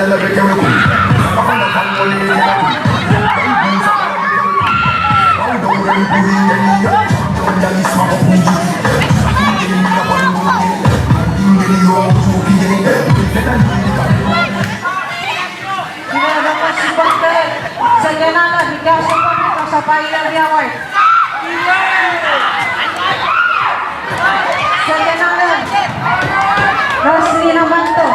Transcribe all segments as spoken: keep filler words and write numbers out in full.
Iwe, ena support, second ana, ika support, ika support, ika award. Second ana, Roslina Manto.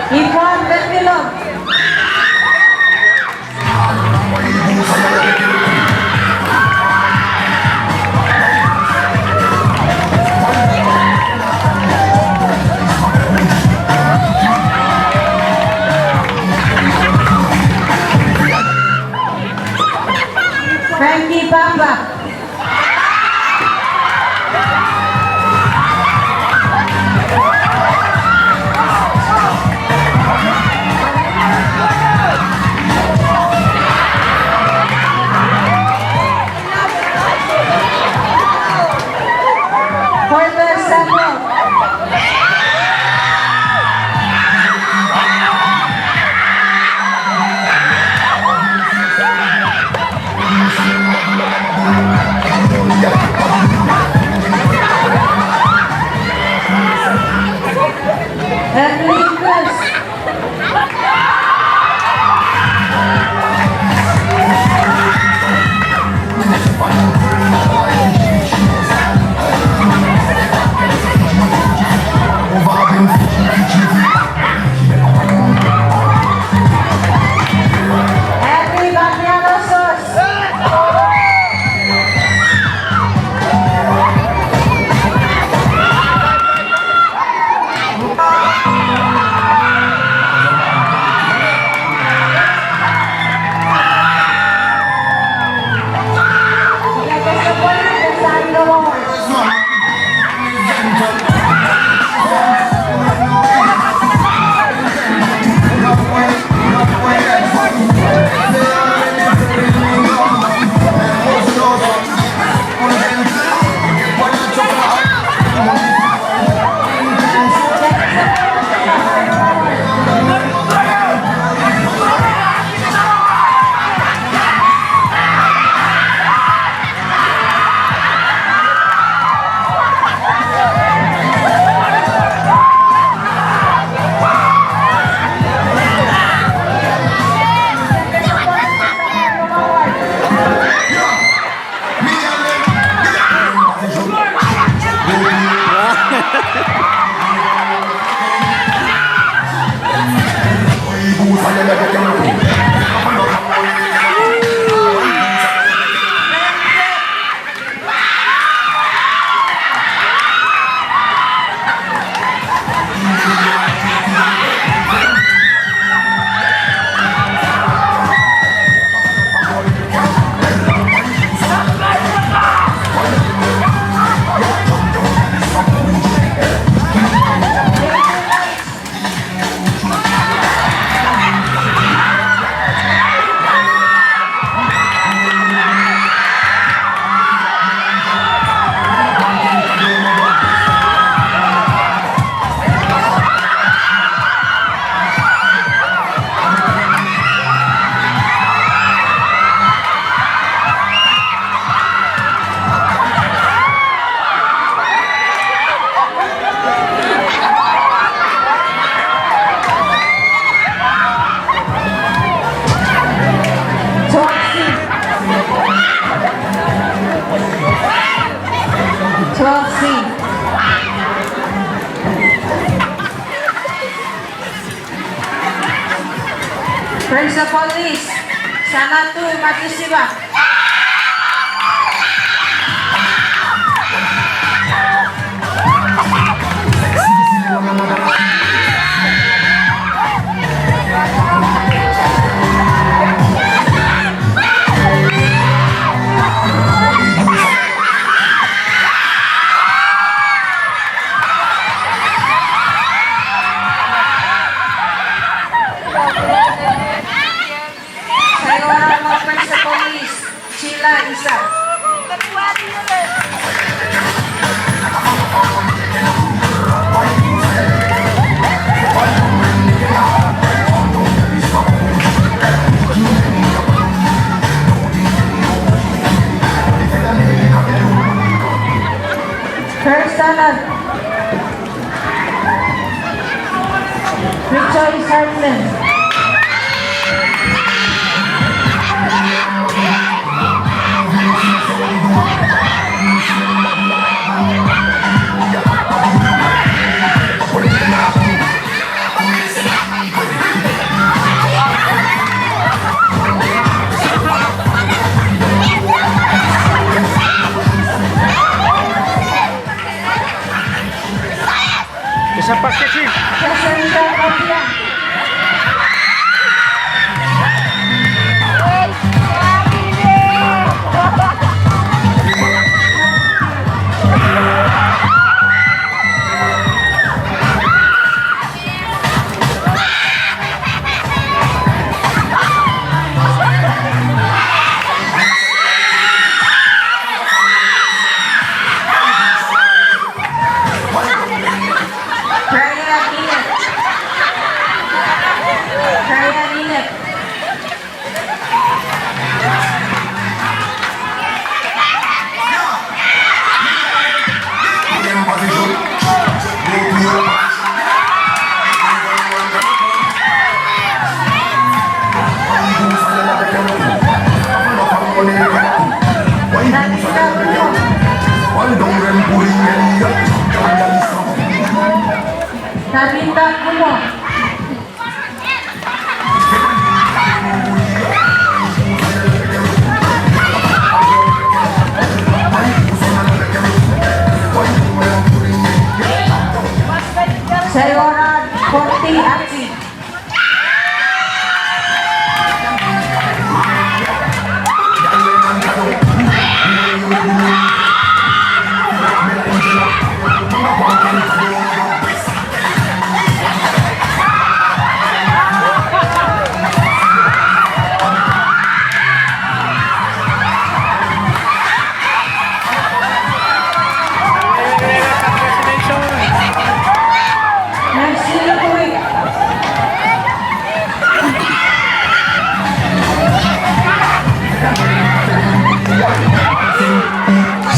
Ipwan Betmilon. Frankie Papa. Porter Samuel. Emily Cruz. Happy Bamiano Sos. Toksi. Toksi. Principal Lis, Sanatu Matisiba. Rejoice Hartman. Esa packaging. Brian Inek. Brian Inek. Tabitha Kumo. Saiwora Porti Achi.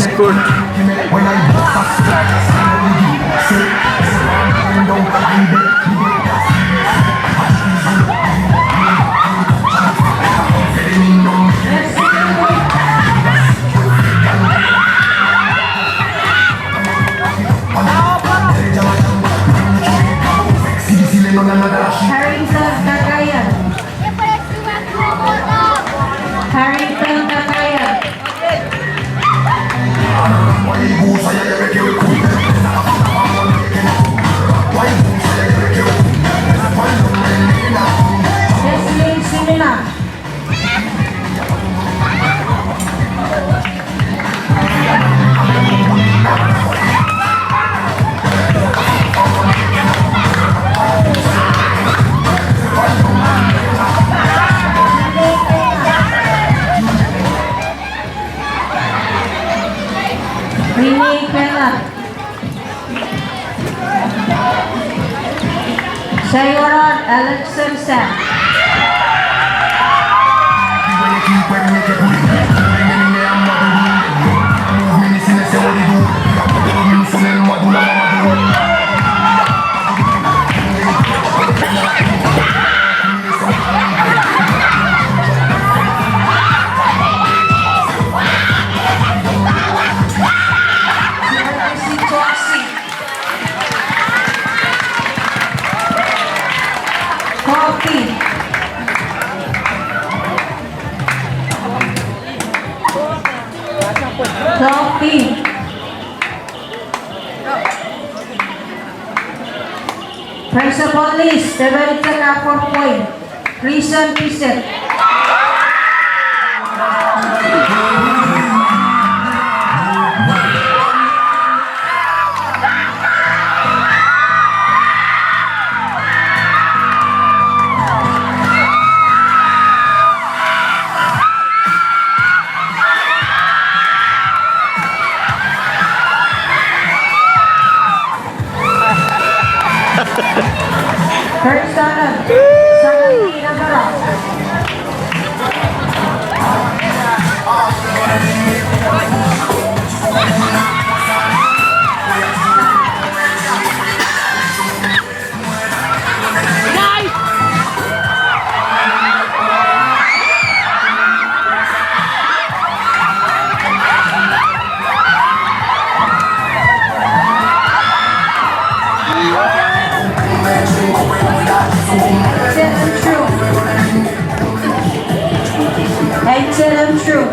Score. Harrington Kakayan. Harrington Kakayan. Jesselyn Simina. Rini Kena. Saiwora Alexander Sam. Kopi. Kopi. Principal List, ewe chok a four point. Reason, reason. First down. Seventeen number. Aichenam True. Aichenam True.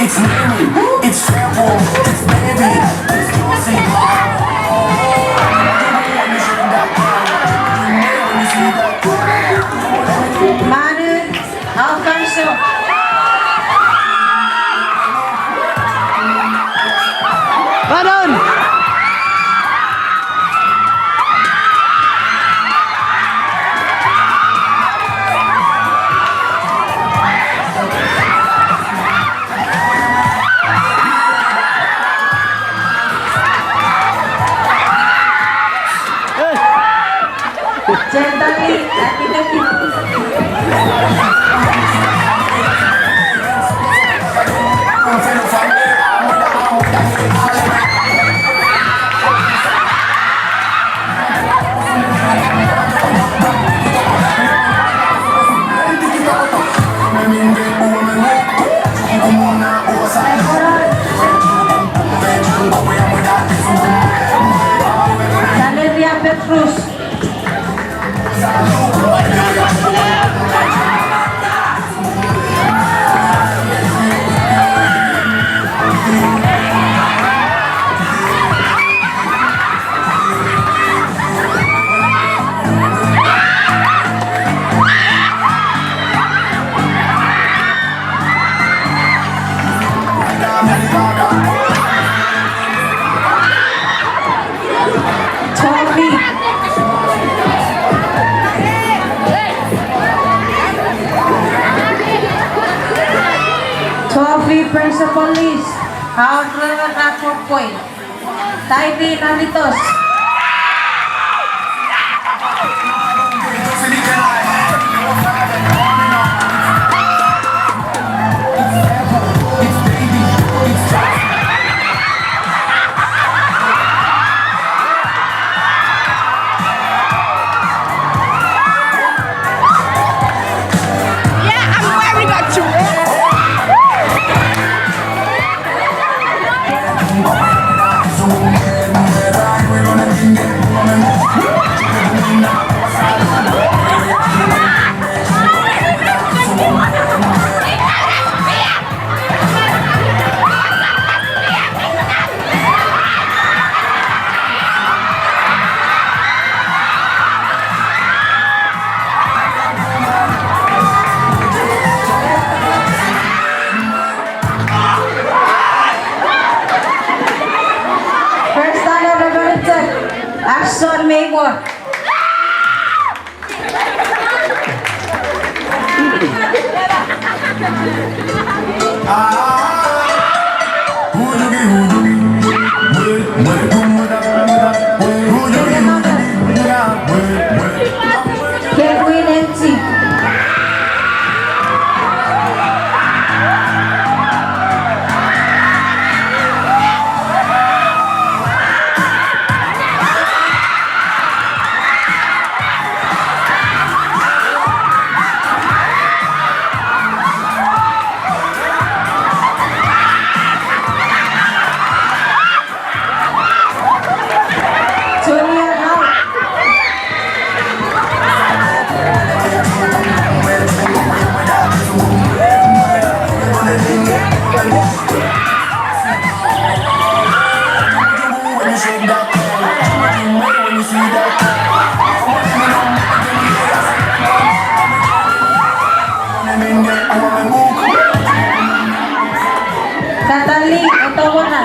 It's Mary, it's Shampoo, it's Baby, it's Lucy. Manu, Alfonso. Manon. Gently, aki, aki. Valeria Petrus. Tofi. Tofi principal list. Aor rewe ra kokoi. Taibi nanitos. Yeah, I'm wearing a dress. Kevin Enzi. Katali, otomona.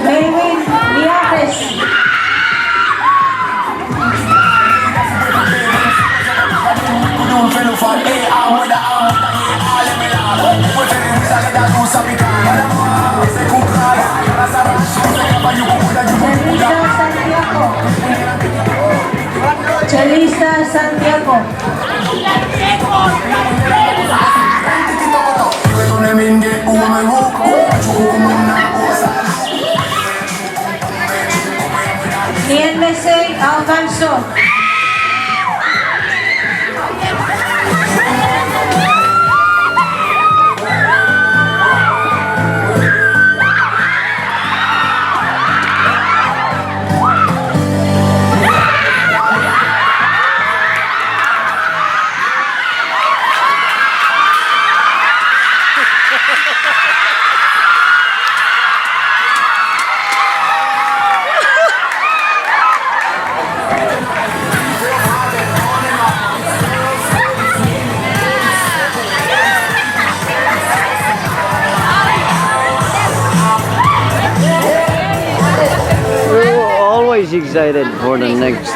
Melvin Miares. Melissa Santiago. Melissa Santiago. Nien mesei Alfonso. We're always excited for the next.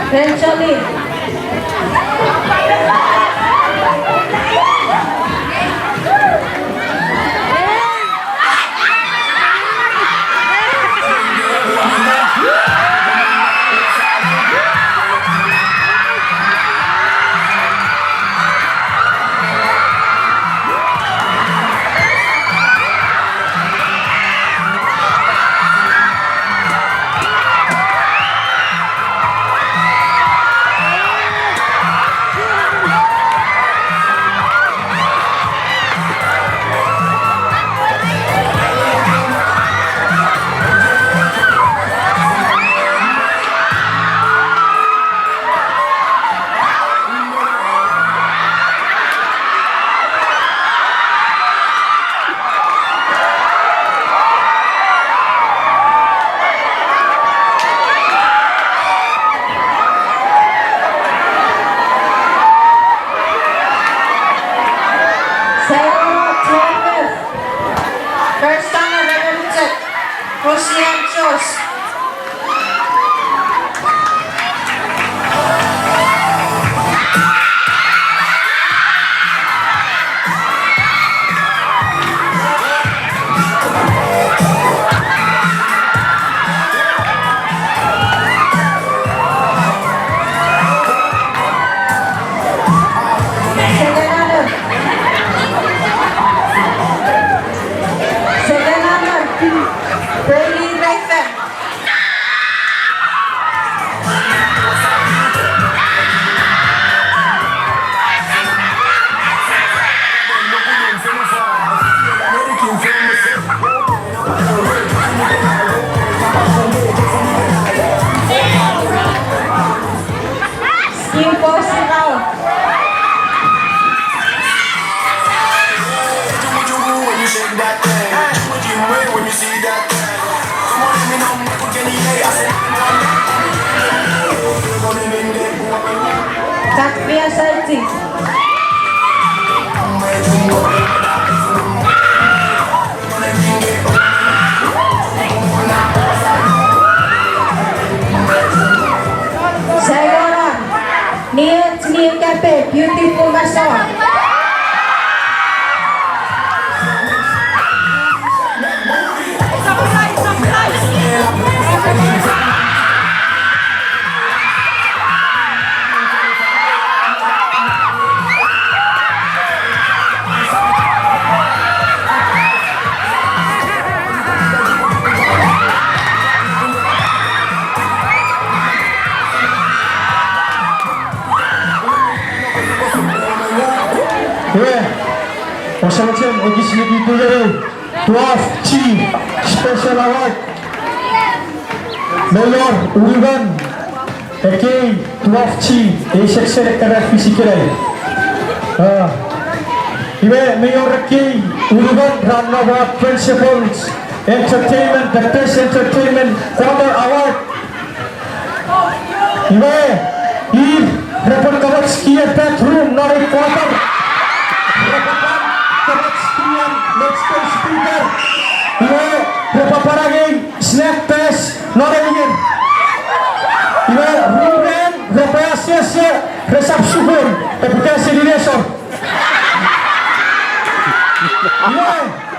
Sarah Joseph. First time I've ever checked. Hosian Jos. Second honor. Second honor. Bailey Raven. Skin post now. Tack via Celtic. Mia Kape, beautiful masong. Iwe, ouse mochen ekis nikitungeni twelve G Special Award. Me wor unungan ekkei twelve G, ei section ekkena fis ikenai. Ah, iwe mi wor ekkei unungan ra nom won Principals Entertainment, the Best Entertainment Quarter Award. Iwe, ir repwe kamoch kien bathroom non ei quarter. Repwe kamoch kien next door speaker. Iwe, repwe pwan angei snack bas non ei ier. Iwe, ruren repwe asese, resap sukun, epwe kasin inesor. Iwe,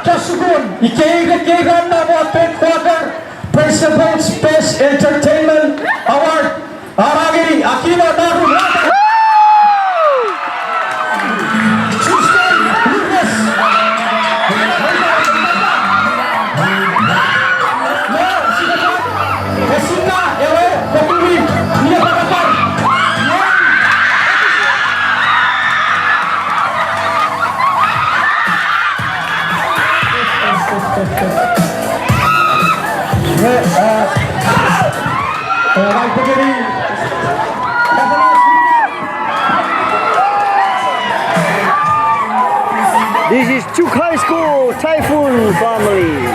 ka sukun, ikeir ekkei ra nom won third quarter, Principal's Best Entertainment Award, a ra ngeni Akima Naru. Tuesday, Lucas. Esita ewe, Pokuwi, Nia Pakapar. This is Chuuk High School Typhoon family.